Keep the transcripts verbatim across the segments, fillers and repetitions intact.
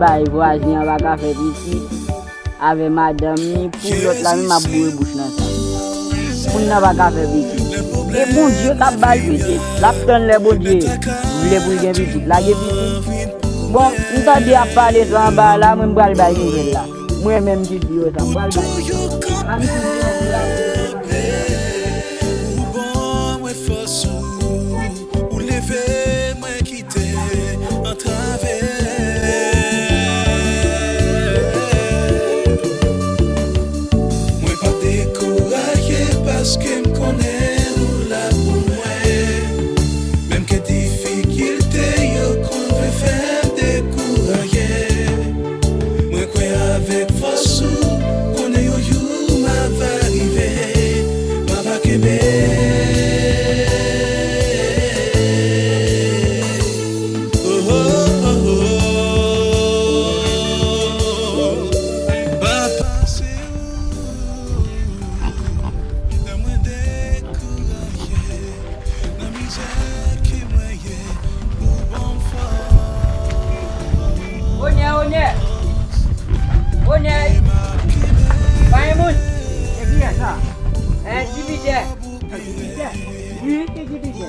Bay vwazen an pa ka fè pitit avè madanm li, pou lòt la menm ap boure bouch nan sa. Moun nan pa ka fè pitit. E Bondye k ap ba l pitit. L ap tann lè Bondye vle pou l gen pitit. Lage pitit. Bon, m tande y ap pale sa anba la, mwen m pral bay nouvèl la. Mwen menm ki di yo sa, m pral bay. Ou ban mwen fòs ou, ou leve mwen kite antrave. Mwen p ap dekouraje paske m konnen ou la pou mwen. Menm ke difikilte yo konn vle fè m dekouraje, mwen kwè avèk fòs ou, konnen yon jou m ava rive, m ava kenbe. Oh, oh, oh, oh. Papa, se ou, lè mwen dekouraje. Nan mizè ke mwen ye, ou ban m fòs. Onè, onè. Onè. Pa gen moun. E kiyès sa? E, Jipitè. Jipitè? Wi, ki Jipitè?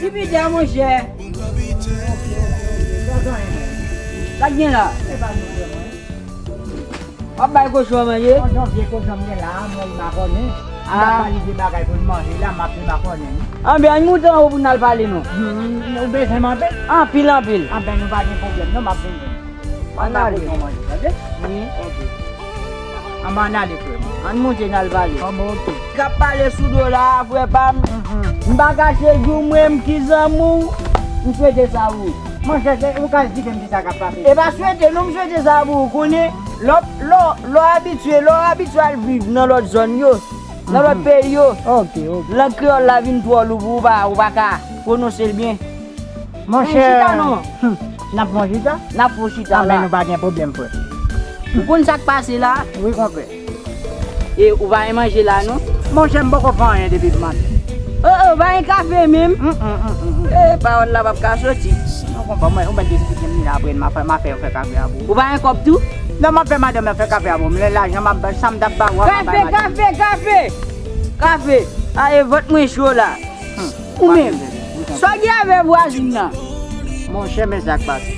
Jipitè, monchè. Sa k gen la? E pa nou vrèman. W ap bay kochon an manje? Yon jan vye kochon m gen la, mwen li makònen. M ap ba li de bagay pou l manje la, m ap li makònen wi. Anben, ann moute anwo pou n al pale non. Hmm, ou bezwen m anpil? Anpil, anpil. Anben, nou pa gen pwoblèm non, m ap vini. Ann ale. Ann ale, frè m. Ann moute, n al pale. Anben, oke. K ap pale sou do la a, frè pa m. M pa kache di w, mwen, m ki zanmi w, m swete sa pou ou. Monchè, se ou k al di m ki sa k ap pase. E pa swete non, m swete sa pou ou. Konnen, lè w, lè w, lè w abitye, lè w abitye al viv nan lòt zòn yo, nan lòt peyi yo, lang kreyòl la vin twò lou pou ou, pa, ou pa ka pwononse l byen. Monchè, chita non. N ap fè yon chita? N ap fè yon chita la. Anben, nou pa gen pwoblèm, frè. Ou konn sa k pase la? Wi, konpè. E ou pa gen manje la non? Monchè, m poko fè anyen depi dimanch. Oh, oh, pa gen kafe menm? Mm, mm, mm, mm, mm. E pawòl la p ap ka soti. Non, konpè, mwen, ou mèt eksplike m li la, apre m a fè, m a fè yo fè kafe a pou ou. Ou pa gen kòb tou? Non, m ap fè madanm nan fè kafe a pou m. Lè lajan m ap bay, sa m t ap ba ou a, m a bay madanm. Kafe, kafe, kafe! Kafe! A, e vant mwen cho la. Hmm. Ou menm, sa w gen avè vwazin nan? Monchè, men sa k pase.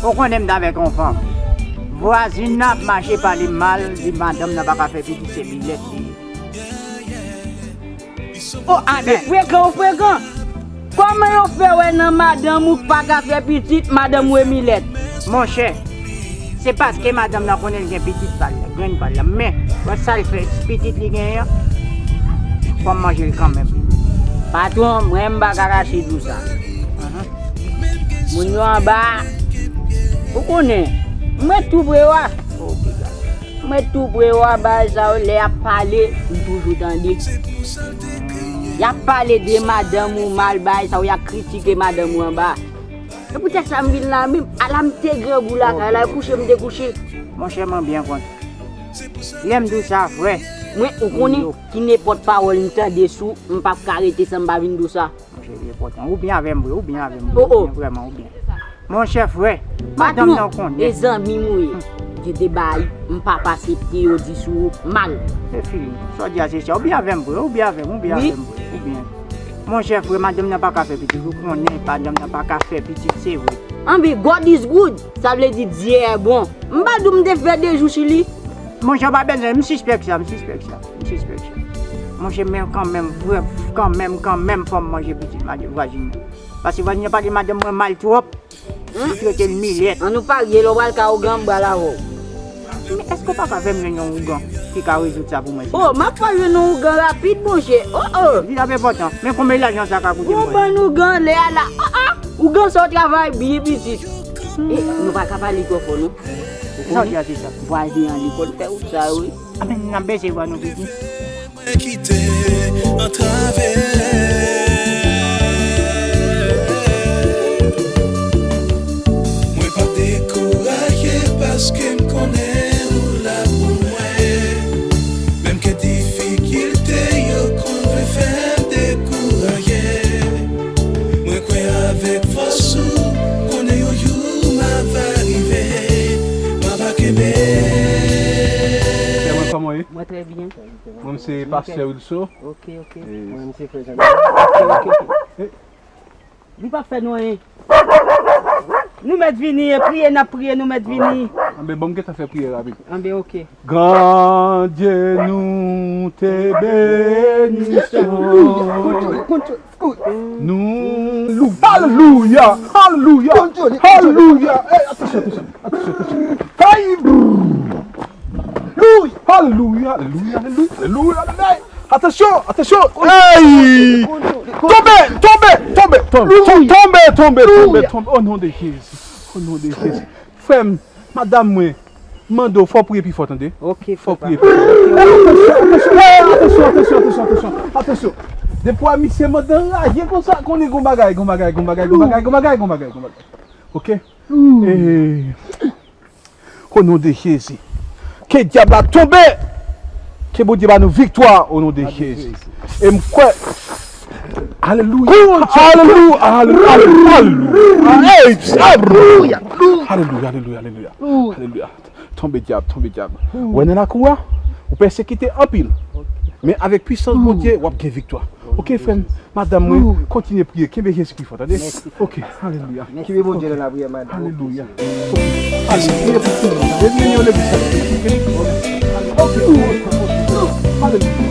Ou konnen m t avèk yon fanm. Vwazin nan ap mache pale m mal, di madanm nan pa ka fè pitit, se milèt li ye. O, a, men frekan, ou frekan. Kòman yo fè wè nan madanm ou k pa ka fè pitit, madanm ou e milèt? Monchè, se paske madanm nan konnen l gen pitit pa l la, grenn pa l la. Men, wè sa l fè, pitit li genyen an, fò m manje l kanmenm. Patwon, mwen, m pa ka kache di w sa. Moun yo anba a, ou konnen, mwen tou pre w a. Mwen tou pre w a, bagay sa yo, lè y ap pale, m toujou tande. Y ap pale de madanm ou mal, bagay sa yo, y ap kritike madanm ou anba. Se poutèt sa m vin la menm. Ala m te grangou lakay la, e kouche m te kouche. Monchè, mwen byen kontan. Lè m di w sa, frè. Mwen, ou konnen, ki nenpòt pawòl m tande sou, m p ap ka rete san m pa vin di w sa. Monchè, li enpòtan. Ou byen avè m vre, ou byen avè m vre, ou byen, vrèman, ou byen. Monchè, frè, madanm nan konnen. E zanmi m ou ye. Gen de bagay, m p ap asepte yo di sou ou mal. Se fini. Sa w di a, se sa. Ou byen avè m vre, ou byen avè m, ou byen avè m vre, ou byen. Monchè, frè, madanm nan pa ka fè pitit. Ou konnen, madanm nan pa ka fè pitit, se vre. Anben, God is good. Sa vle di, Dye è bon. M pa di w m te fè de jou sou li. Monchè, w pa bezwen, m sispèk sa, m sispèk sa, m sispèk sa. Monchè, men kanmenm, vrè, kanmenm, kanmenm, fò m manje pitit madanm vwazin nan. Paske vwazin nan pale madanm mwen mal twòp. Li trete l milèt. An nou parye, lè w pral ka ougan, m pral avè w. Men èske w pa ka fè m jwenn yon ougan ki ka rezoud sa pou mwen, silvouplè? O, m ap fè w jwenn yon ougan rapid, monchè. O, o! Li t ap enpòtan. Men konbyen lajan sa ka koute mwen? Yon bann ougan, lè a la. O, o! Ougan sa w travay byen pitit. E, nou pa ka pale twò fò, non. Sa w di a, se sa. Vwazen an, li konn fè wout sa yo, wi. Anben, n ap bese vwa nou piti. Mwen kite antrave. Mwen p ap dekouraje paske m konnen ou la pou mwen. Menm ke difikilte yo konn vle fè m dekouraje. Mwen kwè avèk fòs ou, konnen yon jou m ava Trè byen. Mwen, se pastè Wilson. Ok, ok. E Mwen, se frè Jean. Ok, ok, ok. Li p ap fè nou anyen. Nou mèt vini, e priye n ap priye, nou mèt vini. Anben, bon, m gentan fè priyè rapid. Anben, ok. Grandye, nou te benediksyon. Nou lou. Alelouya! Alelouya! Alelouya! Ey, atansyon, atansyon, atansyon, atansyon. Hey! Alelouya! Alelouya! Alelouya! Alelouya! Alelouya! Atansyon! Atansyon! Ey! Tonbe! Tonbe! Tonbe! Tonbe! Tonbe! Tonbe! Tonbe! O non de Jezi! O non de Jezi! Frè m, madanm mwen, mande w, fò w priye pi fò, tande. Ok, Fò w papa. Priye pi fò. Atansyon, atansyon, atansyon, atansyon, atansyon. Depi w wè misye mande anraje konsa, konnen gon bagay, gon bagay, gon bagay, gon bagay, gon bagay, gon bagay, gon bagay. Ok? E, o non de Jezi. Ke dyab la tonbe! Ke Bondye ba nou viktwa o non de Jezi. E m kwè. Alelouya. Alelouya. Alelouya. Alelouya. Alelouya. Alelouya. Alelouya. Alelouya. Tonbe dyab, tonbe dyab. Ou wè nan lakou a, ou pèsekite anpil. Men avèk pwisans Bondye, w ap gen viktwa. Ok, frè m, madanm mwen, kontinye priye. Kenbe Jezi pi fò, tande? Ok, alelouya. Kenbe Bondye nan lapriyè, madanm. Alelouya. Alelouya. Priye pou tout moun. Revini yo legliz sa. Ok, ok, ok. Alelouya.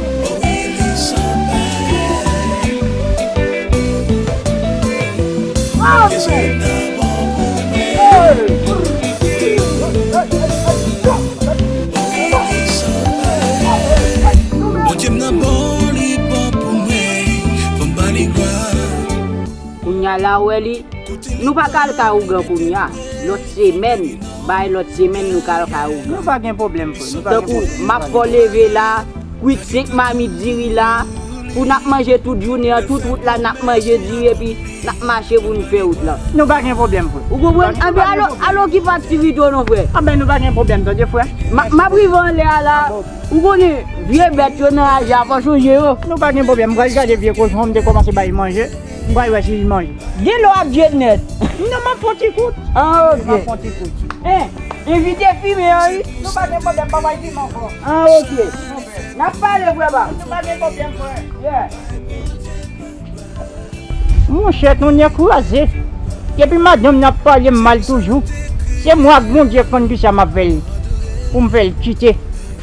Bondye m nan bon, li bon pou mwen, fò m ba li glwa. Kounya la ou wè li, nou pa ka al kay ougan kounya. Lòt semèn, bay lòt semèn nou ka al kay ougan. Nou pa gen pwoblèm, frè. Nou pa gen Tankou pwoblèm. M ap fè w leve la, kwit senk mamit diri la, pou n ap manje tout jounen an, tout wout la n ap manje diri epi n ap mache pou n fè wout la. Nou pa gen pwoblèm, frè. Ou konprann? Anben alo, alo ki pati vit ou non, frè? Anben nou pa gen pwoblèm, tande, frè. M a- m ap rive anlè a la. Ou konnen, vye bèt yo nan raje a, fò sonje yo. Nou pa gen pwoblèm. M pral gade vye kochon, m te kòmanse ba li manje. M pral wè si li manje. Gen lè w ap dye nèt. Non, m ap fè yon ti kout. Ah, M ap fè ok. Yon ti kout. Hein, envite fimen an, wi. Nou pa gen pwoblèm, pa bay piman ankò. Ah, ok. N ap pale, frè pa m. Nou pa gen pwoblèm, frè. Yeah. Monchè, tonnè kraze. Depi madanm nan ap pale m mal toujou. Se mwen ak Bondye k konn kisa m ap fè l. Pou m fè l kite.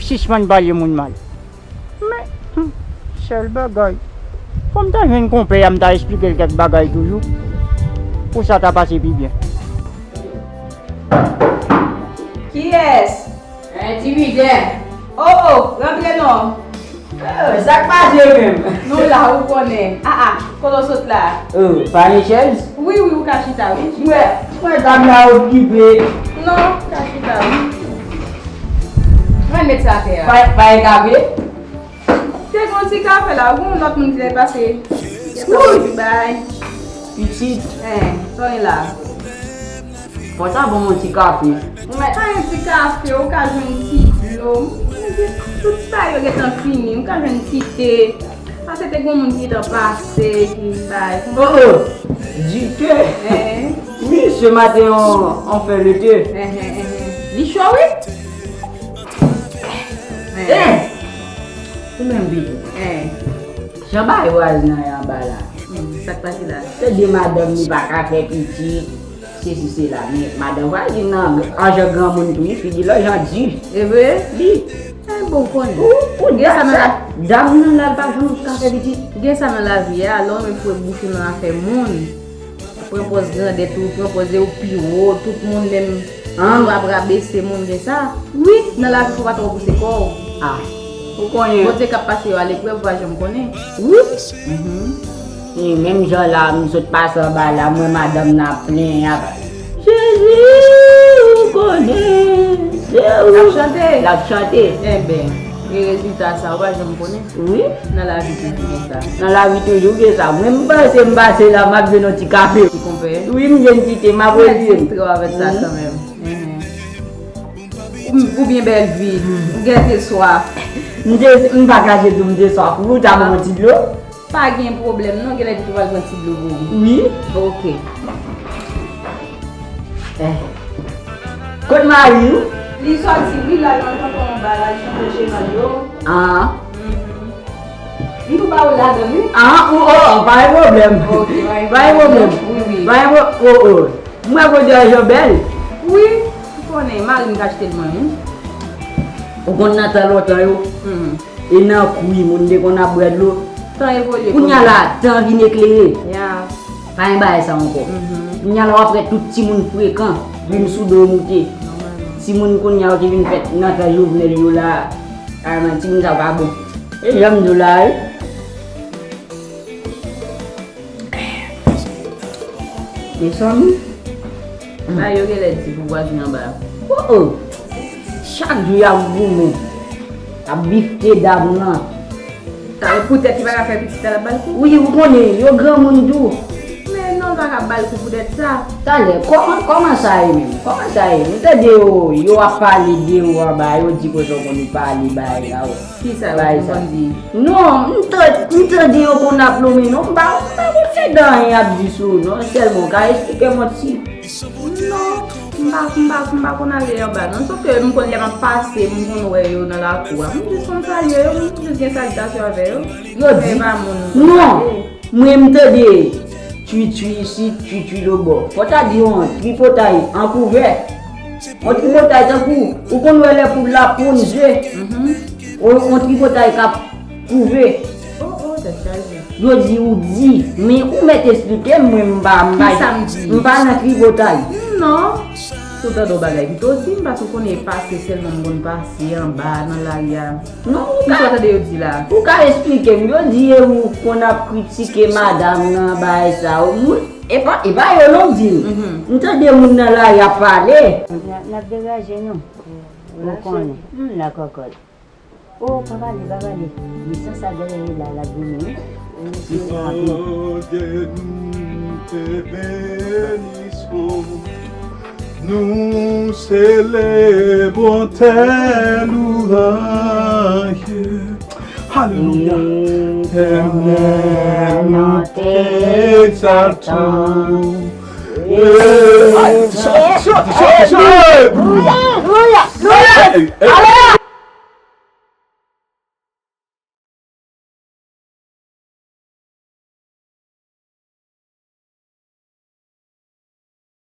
Sispann pale moun mal. Men, hmm, sèl bagay. Fò m ta jwenn konpè a, m ta esplike l kèk bagay toujou. Pou sa ta pase pi byen. Kiyès? Entimidè. O, o, rantre non. Eh, sa k pase menm? Nou la, ou konnen. A, a, kote w sot la? Oh, pa gen chèz? Wi, wi, ou ka chita, wi. Mwen, mwen dam la okipe. Non, ou ka chita, wi. Mwen met sa atè a. Pa, pa gen kafe? Te gen yon ti kafe la, ou gen yon lòt moun ki te pase. Te pase bay. Pitit. Eh, sa w gen la? Fò sa ban m yon ti kafe. Mwen ka yon ti kafe, ou ka jwenn ti dlo. Tout sa yo gentan fini, ou ka jwenn ti te. Pase te gen moun ki gentan pase, ki bay. Oh, oh, du thé. Eh. Oui, ce matin, on, on fait le thé. Eh, eh, eh, eh. Li cho, wi. Eh. Ou menm, Bibi. Eh. Jan bagay vwazen an ye anba la. Hmm, sa k pase la? Se de madanm li pa ka fè pitit. Sesi, sela, men madan vwazen nan, ajan granmoun tou, wi, figi l on jan di. E vre? Wi. Ay, bon, konnen. Ou, ou gen sa nan la, dam nan la, l pa janm ka fè pitit. Gen sa nan lavi a, lè w menm foure bouch ou nan afè moun, pran pòz grandèt ou, pran pòz ou pi wo, tout moun menm, an, ou ap rabese moun, gen sa. Wi, nan lavi, fò pa twò pouse kò w. Ah. Ou konnen. Bondye k ap pase yo aleprèv, ou pa janm konnen. Wi. Mhm. E menm jan la, m sot pase anba la, m wè madanm nan ap plenyen ap, Jezi, ou konnen, se ou. L ap chante? L ap chante. Enben, e rezilta sa, ou pa janm konnen. Wi. Nan lavi toujou gen sa. Nan lavi toujou gen sa. Mwen m panse m pase la, m ap jwenn yon ti kafe. Ti konpè. Wi, m jwenn ti te, m ap retire m. Mèsi twò avèk sa kanmenm. Mhm. Ou, ou byen bèl vi, ou gen te swaf. M te, m pa kache tou, m te swaf. Ou ta ban mwen ti dlo? Pa gen pwoblèm non, genlè Tito pral pran ti dlo pou ou. Wi. Ok. Eh. Kot mari w? Li sòti, wi, l al nan tonton ba, l al chanje cheval yo. Ah. Mhm. M tou ba ou ladan, wi. Ah, ou, oh, oh, pa gen pwoblèm. Ok, pa gen pwoblèm. Wi, wi. Pa gen pwo-, oh, oh. M wè kote a jan bèl. Wi, ou konnen, mari m te achte l mwen, wi. Ou konn nan tan lontan yo? Mhm. E nan kwi, moun te konn ap bwè dlo. Tan evolye. Kounye a la, tan vin eklere. Ya. Pa gen bagay sa ankò. Mhm. Kounye a la, w ap wè tout timoun frekan, vin sou do moute. Nòmalman. Timoun kounye a yo ki vin fèt nan tan Jovenel yo la, a, timoun sa yo pa bon. E jan m di w la, wi. Mezanmi. Sa yo genlè di pou vwazen anba. Oh, oh. Chak jou y ap goumen. Y ap bifte dam nan. Sa yo poutèt li pa ka fè pitit la, l ap ba l kou? Wi, ou konnen, yo granmoun tou. Men non, l pa ka ba l kou poutèt sa. Talè, kòman, kòman sa ye menm? Kòman sa ye? M tande yo, yo ap pale de ou anba, yo di kote w konn pale bagay la, oh. Kisa yo konn di? Non, m tan-, m tande yo konn ap lonmen non, m pa, m pa konn fè dan anyen y ap di sou ou non, sèlman w ka esplike m yon ti. Non, m pa, m pa, m pa konn ale anba non, sòf ke m konn lè m ap pase, m konn wè yo nan lakou a. M jis konn salye yo, m jis gen salitasyon avè yo. Yo di, men pa moun. Non, mwen m tande twi twi isit, twi twi lòtbò. Fò ta di yon tripotay an kouvè. Yon tripotay tankou, ou konn wè lè poul la ponn ze. Mhm. Yon, yon tripotay k ap kouve. Oh, oh, tèt chaje. Yo di ou di, men ou mèt esplike m, mwen m pa, m pa, kisa m di? M pa nan tripotay. Non. Si w tande yon bagay, pito di m, paske w konnen e pase sèlman m konn pase anba nan lari a. Non, ou ka, kisa w tande yo di la? Ou ka esplike m, yo di e ou konn ap kritike madanm nan, bagay sa yo. Moun, e pa, e pa yo non m di l. Mhm. M tande moun nan lari ap pale. N ap, n ap degaje nou. Ou konnen. Hmm, la kòkòt. Oh, pa pale, pa pale. Misyon sa dèyè la, l ap vini, wi. Misyon rapid. Bondye nou te beni sou, nou selebre bonte, louange. Alelouya. Etènèl, nou te egzalte w. Hey, soti, soti, soti, soti. Hey, louanj, louanj. Hey, hey.